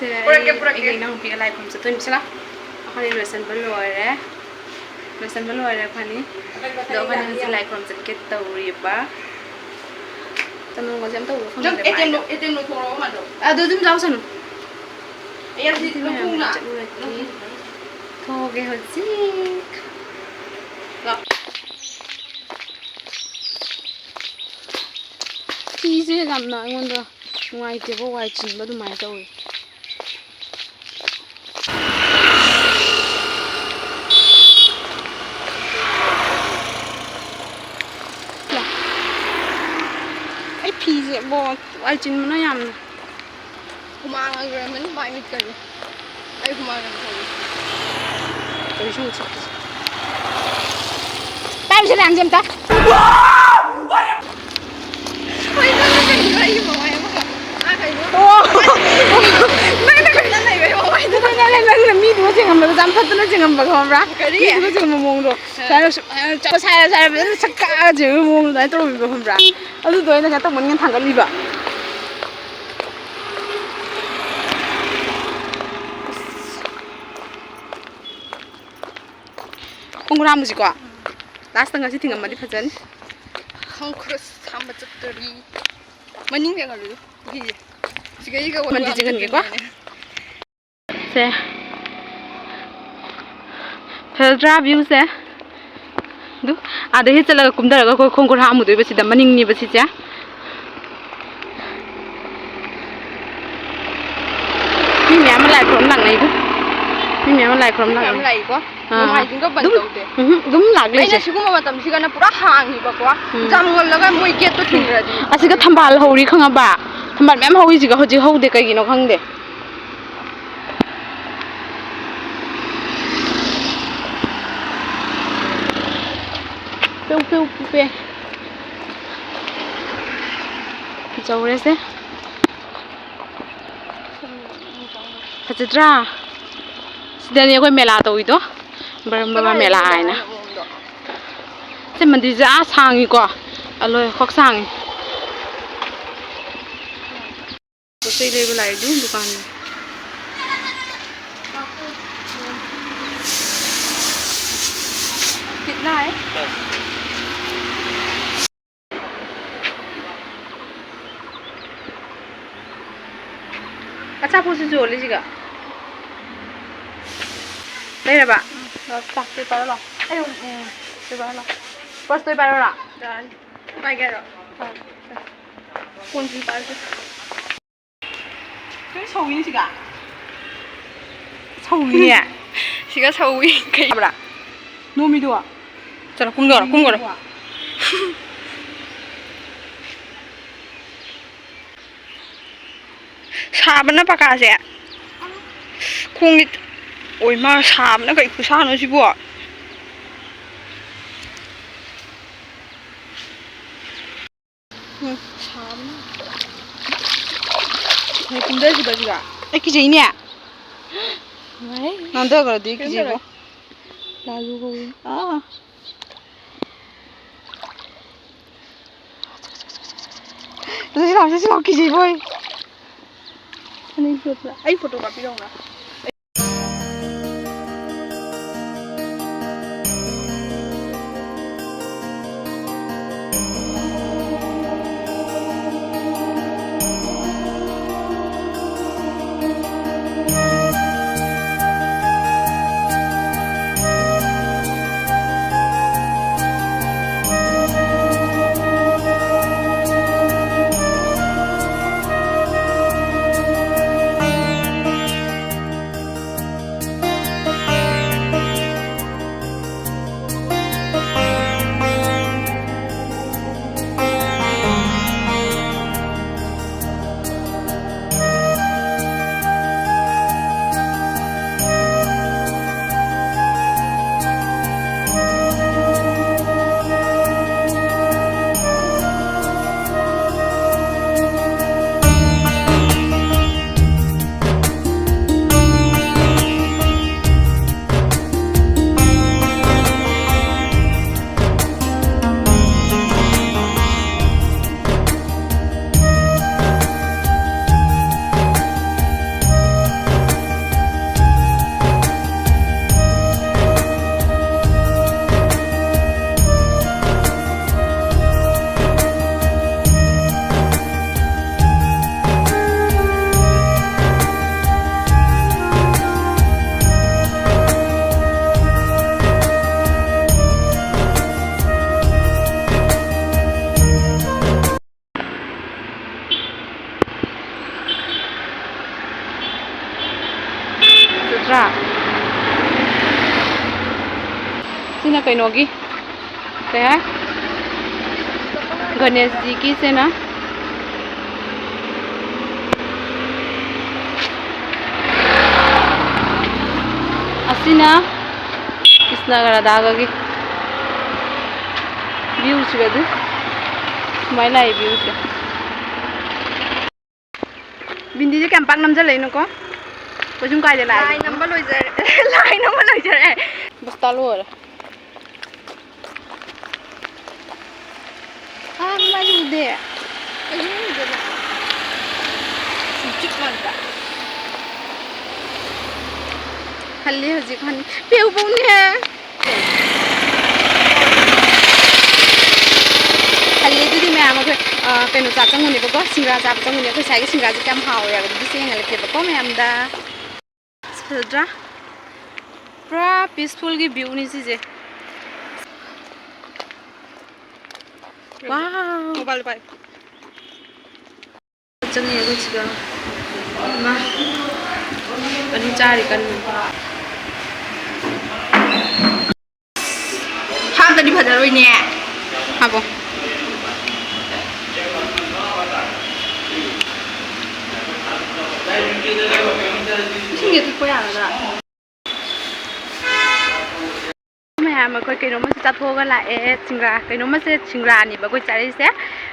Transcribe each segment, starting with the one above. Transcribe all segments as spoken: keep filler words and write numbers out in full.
ꯁꯦ, ꯑꯩ, ꯄꯨꯔꯛꯀꯦ, ꯄꯨꯔꯛꯀꯦ꯫ ꯑꯩꯒ ꯏꯅꯥꯎꯅꯨꯄꯤꯒ ꯂꯥꯏ ꯈꯨꯔꯨꯝ ꯆꯠꯇꯣꯏꯅꯤ꯫ ꯁꯤꯂꯥ, ꯑꯩꯈꯣꯏꯅꯤ ꯂꯣꯏꯁꯟꯕ ꯂꯣꯏꯔꯦ꯫ ꯂꯣꯏꯁꯟꯕ ꯂꯣꯏꯔꯦ ꯑꯩꯈꯣꯏꯅꯤ꯫ ꯑꯗꯣ ꯑꯩꯈꯣꯏꯅꯤ ꯍꯧꯖꯤꯛ ꯂꯥꯏ ꯈꯨꯔꯨꯝ ꯆꯠꯀꯦ ꯇꯧꯔꯤꯕ꯫ ꯆꯅꯣꯡꯒꯁꯦ ꯑꯝꯇ ꯎꯕ ꯅꯪ ꯐꯪꯗ꯭ꯔꯦ ꯑꯦ ꯇꯤ ꯑꯦꯝ ꯃꯥꯏꯗ꯫ ꯂꯧ-, ꯑꯦ ꯇꯤ ꯑꯦꯝ ꯂꯧꯊꯣꯔꯛꯑꯣ ꯃꯥꯗꯣ꯫ ꯑꯗꯨ ꯑꯗꯨꯝ ꯆꯥꯎꯁꯅꯨ꯫ ꯑꯩ ꯌꯥꯝ ꯁꯤ ꯑꯗꯨ ꯃꯌꯥꯝ ꯂꯧꯊꯣꯛꯅ꯫ ꯆꯠꯂꯨꯔꯗꯤ꯫ ꯊꯣꯛꯑꯒꯦ ꯍꯧꯖꯤꯛ꯫ ꯂꯥꯛ꯫ ꯐꯤꯁꯦ ꯌꯥꯝꯅ ꯑꯩꯉꯣꯟꯗ ꯅꯨꯡꯉꯥꯏꯇꯦꯕ, ꯋꯥꯏ ꯆꯤꯟꯕ ꯑꯗꯨꯃꯥꯏꯅ ꯇꯧꯋꯤ꯫ ꯑꯩ ꯐꯤꯁꯦ ꯕꯣ, ꯋꯥꯏ ꯆꯤꯟꯕꯅ ꯌꯥꯝꯅ꯫ ꯍꯨꯃꯥꯡ ꯑꯣꯏꯔꯝꯃꯅꯤ ꯃꯥꯏ ꯃꯤꯠꯀꯁꯦ꯫ ꯑꯩ ꯍꯨꯃꯥꯡ ꯌꯥꯝ ꯁꯧꯋꯤ꯫ ꯀꯔꯤ ꯁꯨꯝ ꯁꯛꯄꯁꯦ? ꯄꯥꯏꯌꯨꯁꯦ ꯂꯥꯡꯁꯦ ꯑꯝꯇ꯫ ꯍꯣꯏ, ꯅꯪꯅ ꯀꯩꯅꯣ ꯑꯩꯒꯤ ꯃꯃꯥꯏ ꯑꯃꯈꯛ꯫ ꯑꯥ, ꯀꯩꯅꯣ? ꯑꯣ꯫ ꯅꯪꯅ ꯀꯩꯅꯣ ꯂꯩꯕꯩ ꯃꯃꯥꯏꯗꯣ꯫ ꯅꯪꯅ, ꯅꯪꯅ ꯃꯤꯗꯨꯒ ꯆꯦꯡꯉꯝꯕꯗꯣ, ꯆꯥꯝꯊꯠꯇꯅ ꯆꯦꯡꯉꯝꯕꯗꯣ ꯈꯪꯕ꯭ꯔꯥ? ꯀꯔꯤ? ꯃꯤꯗꯨꯒ ꯆꯦꯡꯉꯝꯕ ꯃꯑꯣꯡꯗꯣ꯫ ꯑꯥ꯫ ꯁꯥꯏꯔ, ꯁꯥꯏꯔ, ꯁꯥꯏꯔ, ꯐꯖꯅ ꯁꯛ ꯀꯛꯑꯒ ꯆꯦꯡꯉꯝꯕ ꯃꯑꯣꯡꯗꯣ ꯑꯗꯨꯃꯥꯏꯅ ꯇꯧꯔꯝꯃꯤꯕ ꯈꯪꯕ꯭ꯔꯥ? ꯑꯗꯨꯗꯣ ꯑꯩꯅ ꯀꯩꯅꯣ ꯇꯧꯃꯟꯒꯤꯗꯅ ꯊꯥꯡꯒꯠꯂꯤꯕ꯫ ꯈꯣꯡꯒ꯭ꯔꯥꯝꯁꯤꯀꯣ꯫ ꯂꯥꯁꯇ ꯉꯁꯤ ꯊꯤꯡꯉꯝꯃꯗꯤ ꯐꯖꯅꯤ꯫ ꯈꯣꯡꯈꯨꯠ ꯁꯥꯝꯕ ꯆꯠꯇꯣꯔꯤ꯫ ꯃꯅꯤꯡ ꯌꯦꯡꯍꯜꯂꯨ꯫ ꯄꯨꯈ꯭ꯔꯤꯁꯦ꯫ ꯁꯤꯒ ꯑꯩꯒ ꯃꯟꯗꯤ ꯆꯤꯡꯍꯟꯒꯦꯀꯣ꯫ ꯁꯦ꯫ ꯐꯖꯗ꯭ꯔꯥ ꯚ꯭ꯌꯨꯁꯦ? ꯑꯗꯨ ꯑꯥꯗ ꯍꯦꯛ ꯆꯠꯂꯒ ꯀꯨꯝꯊꯔꯒ ꯑꯩꯈꯣꯏ ꯈꯣꯡ ꯈꯨꯠ ꯍꯥꯝꯃꯨꯗꯣꯏꯕ ꯁꯤꯗ ꯃꯅꯤꯡꯅꯦꯕ ꯁꯤꯁꯦ꯫ ꯃꯤ ꯃꯌꯥꯝ ꯑꯃ ꯂꯥꯏ ꯈꯨꯔꯨꯝ ꯂꯥꯛꯅꯩꯗꯣ꯫ ꯃꯤ ꯃꯌꯥꯝ ꯑꯃ ꯂꯥꯏ ꯈꯨꯔꯨꯝ ꯃꯤ ꯃꯌꯥꯝ ꯂꯥꯛꯅꯩ꯫ ꯂꯥꯛꯏꯀꯣ꯫ ꯑꯥ꯫ ꯅꯣꯡꯃꯥꯏꯖꯤꯡꯒ ꯕꯟ ꯑꯗꯨꯝ, ꯇꯧꯗꯦ꯫ ꯎꯝꯍꯨꯝ, ꯑꯗꯨꯝ ꯂꯥꯛꯂꯦ ꯑꯩꯅ ꯁꯤꯁꯦ꯫ ꯁꯤꯒꯨꯝꯕ ꯃꯇꯝꯁꯤꯒꯅ ꯄꯨꯔꯥ ꯍꯥꯡꯉꯤꯕꯀꯣ꯫ ꯎꯝ꯫ ꯌꯥꯝ ꯉꯜꯂꯒ ꯃꯣꯏ ꯒꯦꯠꯇꯣ ꯊꯤꯡꯈ꯭ꯔꯗꯤ꯫ ꯑꯁꯤꯒ ꯊꯝꯕꯥꯜ ꯍꯧꯔꯤ ꯈꯪꯉꯕ? ꯊꯝꯕꯥꯜ ꯃꯌꯥꯝ ꯍꯧꯔꯤꯁꯤꯒ ꯍꯧꯖꯤꯛ ꯍꯧꯗꯦ, ꯀꯩꯒꯤꯅꯣ ꯈꯪꯗꯦ꯫ ꯄ꯭ꯌꯨ, ꯄ꯭ꯌꯨ, ꯄ꯭ꯌꯨ, ꯄꯦ꯫ ꯐꯖꯍꯧꯔꯦꯁꯦ꯫ ꯐꯖꯗ꯭ꯔꯥ? ꯁꯤꯗꯅꯦ ꯑꯩꯈꯣꯏ ꯃꯦꯂꯥ ꯇꯧꯔꯤꯗꯣ, ꯕ꯭ꯔꯍꯃ ꯕꯕꯥ ꯀꯗꯥꯏꯗ ꯃꯦꯂꯥ ꯍꯥꯏꯅ꯫ ꯃꯦꯂꯥꯅꯣ ꯃꯑꯣꯡꯗꯣ? ꯁꯤ ꯃꯟꯗꯤꯔꯁꯦ ꯑꯥ ꯁꯥꯡꯉꯤꯀꯣ, ꯑꯂꯣꯏ ꯈ꯭ꯋꯥꯛ ꯁꯥꯡꯉꯤ꯫ ꯄꯣꯠ ꯆꯩ ꯂꯩꯕ ꯂꯥꯛꯏꯗꯨ ꯗꯨꯀꯥꯟꯗ꯫ ꯅꯥꯏ꯫ ꯑꯆꯥꯄꯣꯠꯁꯨ ꯌꯣꯜꯂꯤꯁꯤꯒ꯫ ꯂꯩꯔꯕ? ꯎꯝ, ꯂꯥꯛꯑꯣ, ꯆꯥꯛꯇꯣ ꯄꯥꯏꯔꯣ ꯂꯥꯛꯑꯣ꯫ ꯑꯩ, ꯎꯝ, ꯇꯣ ꯄꯥꯏꯔꯣ ꯂꯥꯛꯑꯣ꯫ ꯄꯔꯁꯇꯣ ꯄꯥꯏꯔꯣꯔꯥ? ꯌꯥꯔꯅꯤ꯫ ꯄꯥꯏꯒꯦ ꯍꯥꯏꯔꯣ? ꯄꯥꯏ꯫ ꯀꯣꯟꯁꯤ ꯄꯥꯏꯔꯁꯤ꯫ ꯀꯔꯤ ꯁꯧꯏꯅꯦ ꯁꯤꯒ? ꯁꯧꯏꯅꯦ꯫ ꯁꯤꯒ ꯁꯧꯏ꯫ ꯀꯩ ꯍꯥꯏꯕ꯭ꯔꯥ? ꯅꯣꯝꯃꯤꯗꯨ꯫ ꯆꯠꯂꯣ, ꯀꯨꯝꯗꯔꯣ, ꯀꯨꯝꯒꯔꯣ꯫ ꯁꯥꯕꯅ ꯄꯀꯥꯁꯦ꯫ ꯈꯣꯡꯗꯤ, ꯑꯣꯏ ꯃꯥ, ꯁꯥꯕꯅ ꯀꯩ ꯈꯨꯁꯥꯅꯣ ꯁꯤꯕꯣ? ꯎꯝ, ꯁꯥꯕꯅ꯫ ꯍꯦ, ꯀꯨꯝꯗꯁꯤꯕ ꯁꯤꯒ꯫ ꯑꯩ ꯀꯤꯖꯩꯅꯦ꯫ ꯅꯨꯡꯉꯥꯏ꯫ ꯅꯥꯟꯊꯈ꯭ꯔꯗꯤ ꯀꯤꯖꯩꯕꯣ꯫ ꯀꯩꯝ ꯇꯧꯔꯣꯏ꯫ ꯂꯥꯖꯨ ꯀꯧꯏ꯫ ꯑꯥ꯫ ꯂꯥꯎ, ꯂꯥꯎ, ꯀꯤꯖꯩꯕꯣ ꯑꯩ꯫ ꯑꯩ ꯐꯣꯇꯣ ꯀꯥꯞꯄꯤꯔꯛꯎꯔꯥ? ꯀꯩꯅꯣꯒꯤ, ꯀꯩ ꯍꯥꯏ? ꯒꯅꯦꯁꯖꯤꯒꯤꯁꯤꯅ꯫ ꯑꯁꯤꯅ ꯀ꯭ꯔꯤꯁꯅꯒ ꯔꯥꯙꯥꯒꯒꯤ viewꯁꯤꯒ ꯑꯗꯨ ꯁꯨꯃꯥꯏꯅ ꯂꯥꯛꯑꯦ viewꯁꯦ꯫ ꯕꯤꯟꯗꯤꯁꯦ ꯀꯌꯥꯝ ꯄꯥꯛ ꯅꯝꯖꯜꯂꯛꯏꯅꯣꯀꯣ? ꯀꯣꯏꯁꯨꯝ ꯀꯥꯏꯗ ꯂꯥꯛꯑꯦ? ꯂꯥꯏ ꯅꯝꯕ ꯂꯣꯏꯖꯔꯦ꯫ ꯂꯥꯏ ꯅꯝꯕ ꯂꯣꯏꯖꯔꯦ꯫ ꯕꯁꯇꯥ ꯂꯣꯏꯔꯦ꯫ ꯑꯥ, ꯃꯥꯏ ꯎꯗꯦ꯫ ꯀꯩꯅꯣ ꯎꯗꯦꯅ? ꯁꯨꯝ ꯆꯤꯛ ꯃꯥꯟꯗ꯭ꯔꯥ? ꯍꯜꯂꯦ ꯍꯧꯖꯤꯛ ꯍꯟ-, ꯄꯦꯎ ꯄꯧꯅꯤꯍꯦ꯫ ꯍꯜꯂꯦ ꯑꯗꯨꯗꯤ ꯃꯌꯥꯝ ꯑꯩꯈꯣꯏ, ꯑ, ꯀꯩꯅꯣ ꯆꯥ ꯆꯪꯉꯨꯅꯦꯕꯀꯣ, ꯁꯤꯡꯒ꯭ꯔꯥ ꯆꯥꯕ ꯆꯪꯉꯨꯅꯦ꯫ ꯑꯩꯈꯣꯏ ꯁ꯭ꯋꯥꯏꯒꯤ ꯁꯤꯡꯒ꯭ꯔꯥꯁꯦ ꯀꯌꯥꯝ ꯍꯥꯎꯋꯦ ꯍꯥꯏꯕꯗꯨ ꯆꯦꯡꯍꯜꯂꯛꯀꯦꯕꯀꯣ ꯃꯌꯥꯝꯗ꯫ ꯑꯁ, ꯐꯖꯗ꯭ꯔꯥ? ꯄꯨꯔꯥ peacefulꯒꯤ viewꯅꯤ ꯁꯤꯁꯦ꯫ Wow꯫ Mobile ꯄꯥꯏ꯫ ꯆꯪꯉꯦ ꯑꯩꯈꯣꯏ ꯁꯤꯗ꯫ ꯏꯃꯥ꯫ ꯑꯗꯨ ꯆꯥꯔꯤ ꯀꯟꯅ꯫ ꯍꯥꯞꯇꯗꯤ ꯐꯖꯔꯣꯏꯅꯦ꯫ ꯍꯥꯞꯄꯣ꯫ ꯏꯁꯤꯡꯁꯦ ꯊꯛꯄ ꯌꯥꯒꯗ꯭ꯔꯥ? ꯃꯌꯥꯝ ꯑꯩꯈꯣꯏ ꯀꯩꯅꯣꯝꯃꯁꯦ ꯆꯥꯊꯣꯛꯑꯒ ꯂꯥꯛꯑꯦ꯫ ꯁꯤꯡꯒ꯭ꯔꯥ, ꯀꯩꯅꯣꯝꯃꯁꯦ ꯁꯤꯡꯒ꯭ꯔꯥꯅꯤꯕ ꯑꯩꯈꯣꯏ ꯆꯥꯔꯤꯁꯦ꯫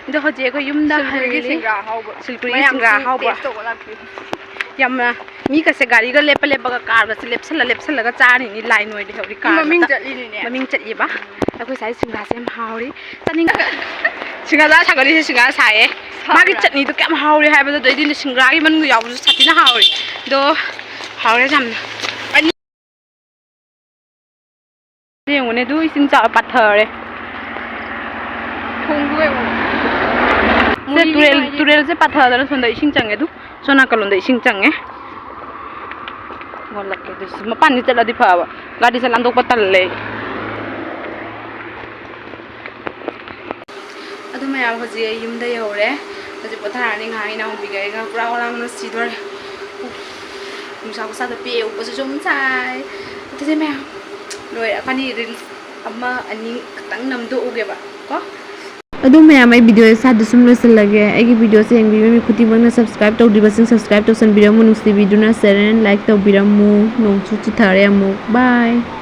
ꯑꯗꯣ ꯍꯧꯖꯤꯛ ꯑꯩꯈꯣꯏ ꯌꯨꯝꯗ ꯁꯤꯜꯆꯔꯒꯤ ꯍꯜꯂꯅꯤ꯫ ꯁꯤꯡꯒ꯭ꯔꯥ ꯑꯍꯥꯎꯕ꯫ ꯁꯤꯜꯆꯔꯒꯤ ꯃꯌꯥꯝꯁꯨ ꯁꯤꯡꯒ꯭ꯔꯥ ꯑꯍꯥꯎꯕ꯫ Taste ꯇꯧꯕ ꯂꯥꯛꯄꯤꯌꯨ꯫ ꯌꯥꯝꯅ ꯃꯤꯒꯁꯦ ꯒꯥꯔꯤꯒ ꯂꯦꯞꯄ ꯂꯦꯞꯄꯒ ꯀꯥꯔꯒꯁꯦ ꯂꯦꯞꯁꯜꯂ ꯂꯦꯞꯁꯜꯂꯒ ꯆꯥꯔꯤꯅꯤ ꯂꯥꯏ ꯅꯣꯏꯗꯦ ꯍꯧꯖꯤꯛ ꯀꯥꯔ ꯃꯃꯤꯡ ꯃꯇꯝ꯫ ꯆꯠꯂꯤꯅꯤꯅꯦ꯫ ꯃꯃꯤꯡ ꯆꯠꯂꯤꯕ꯫ ꯑꯩꯈꯣꯏ ꯁ꯭ꯋꯥꯏ ꯁꯤꯡꯒ꯭ꯔꯥꯁꯦ ꯌꯥꯝ ꯍꯥꯎꯔꯤ꯫ ꯆꯥꯅꯤꯡ-, ꯁꯤꯡꯒ꯭ꯔꯥ ꯁꯥꯒꯠꯂꯤꯁꯦ ꯁꯤꯡꯒ꯭ꯔꯥ ꯁꯥꯏꯌꯦ꯫ ꯁꯥꯕ꯭ꯔꯥ? ꯃꯥꯒꯤ ꯆꯠꯅꯤꯗꯣ ꯀꯌꯥꯝ ꯍꯥꯎꯔꯤ ꯍꯥꯏꯕꯗꯨꯗ ꯑꯩꯗꯤ ꯁꯤꯡꯒ꯭ꯔꯥꯒꯤ ꯃꯅꯨꯡꯗ ꯌꯥꯎꯕꯁꯨ ꯁꯥꯊꯤꯅ ꯍꯥꯎꯔꯤ꯫ ꯑꯗꯣ ꯍꯥꯎꯔꯦ ꯌꯥꯝꯅ꯫ ꯑꯅꯤ ꯌꯦꯡꯉꯨꯅꯦ, ꯑꯗꯨ ꯏꯁꯤꯡ ꯆꯥꯎꯔ ꯄꯥꯊꯔꯦ꯫ ꯊꯣꯡꯗꯨ ꯌꯦꯡꯉꯨ꯫ ꯁꯦ, ꯃꯨꯔꯤ ꯇꯨꯔꯦꯜ, ꯃꯨꯔꯤ꯫ ꯇꯨꯔꯦꯜꯁꯦ ꯄꯥꯊꯗꯅ ꯁꯣꯝꯗ ꯏꯁꯤꯡ ꯆꯪꯉꯦ꯫ ꯑꯗꯨ ꯁꯣꯝ ꯅꯥꯀꯜꯂꯣꯝꯗ ꯏꯁꯤꯡ ꯆꯪꯉꯦ꯫ ꯃꯣꯠꯂꯛꯀꯦ ꯑꯗꯨꯁꯨ꯫ ꯃꯄꯥꯟꯗꯤ ꯆꯠꯂꯗꯤ ꯐꯕ꯫ ꯒꯥꯔꯤꯁꯦ ꯂꯥꯟꯗꯣꯛꯄ ꯇꯜꯂꯦ ꯑꯩ꯫ ꯑꯗꯨ ꯃꯌꯥꯝ, ꯍꯧꯖꯤꯛ ꯑꯩ ꯌꯨꯝꯗ ꯌꯧꯔꯦ꯫ ꯍꯧꯖꯤꯛ ꯄꯣꯊꯥꯔꯅꯤ ꯉꯥꯏꯍꯥꯛ, ꯏꯅꯥꯎꯄꯤꯒ ꯑꯩꯒ꯫ ꯄꯨꯔꯥ ꯋꯥꯔꯥꯡꯕꯅ ꯁꯤꯗꯣꯔꯦ꯫ ꯎꯐ, ꯅꯨꯡꯁꯥ ꯈꯨꯁꯥꯗꯣ ꯄꯦꯛꯑꯦ, ꯎꯞꯄꯁꯨ ꯁꯨꯝ ꯁꯥꯏ꯫ ꯑꯗꯨꯗꯤ ꯃꯌꯥꯝ, ꯂꯣꯏꯔꯦ ꯑꯩꯈꯣꯏꯅꯤ reels꯫ ꯑꯃ ꯑꯅꯤ ꯈꯛꯇꯪ ꯅꯝꯗꯣꯛꯎꯒꯦꯕ ꯀꯣ꯫ ꯑꯗꯨ ꯃꯌꯥꯝ, ꯑꯩ ꯚꯤꯗꯤꯑꯣꯁꯦ ꯁ꯭ꯋꯥꯏꯗ ꯁꯨꯝ ꯂꯣꯏꯁꯤꯜꯂꯒꯦ꯫ ꯑꯩꯒꯤ ꯚꯤꯗꯤꯑꯣꯁꯦ ꯌꯦꯡꯕꯤꯕ ꯃꯤ ꯈꯨꯗꯤꯡꯃꯛꯅ subscribe ꯇꯧꯗ꯭ꯔꯤꯕꯁꯤꯡ subscribe ꯇꯧꯁꯟꯕꯤꯔꯝꯃꯨ, ꯅꯨꯡꯁꯤꯕꯤꯗꯨꯅ share and like ꯇꯧꯕꯤꯔꯝꯃꯨ꯫ ꯅꯣꯡꯁꯨ ꯆꯨꯊꯔꯦ ꯑꯃꯨꯛ꯫ Bye꯫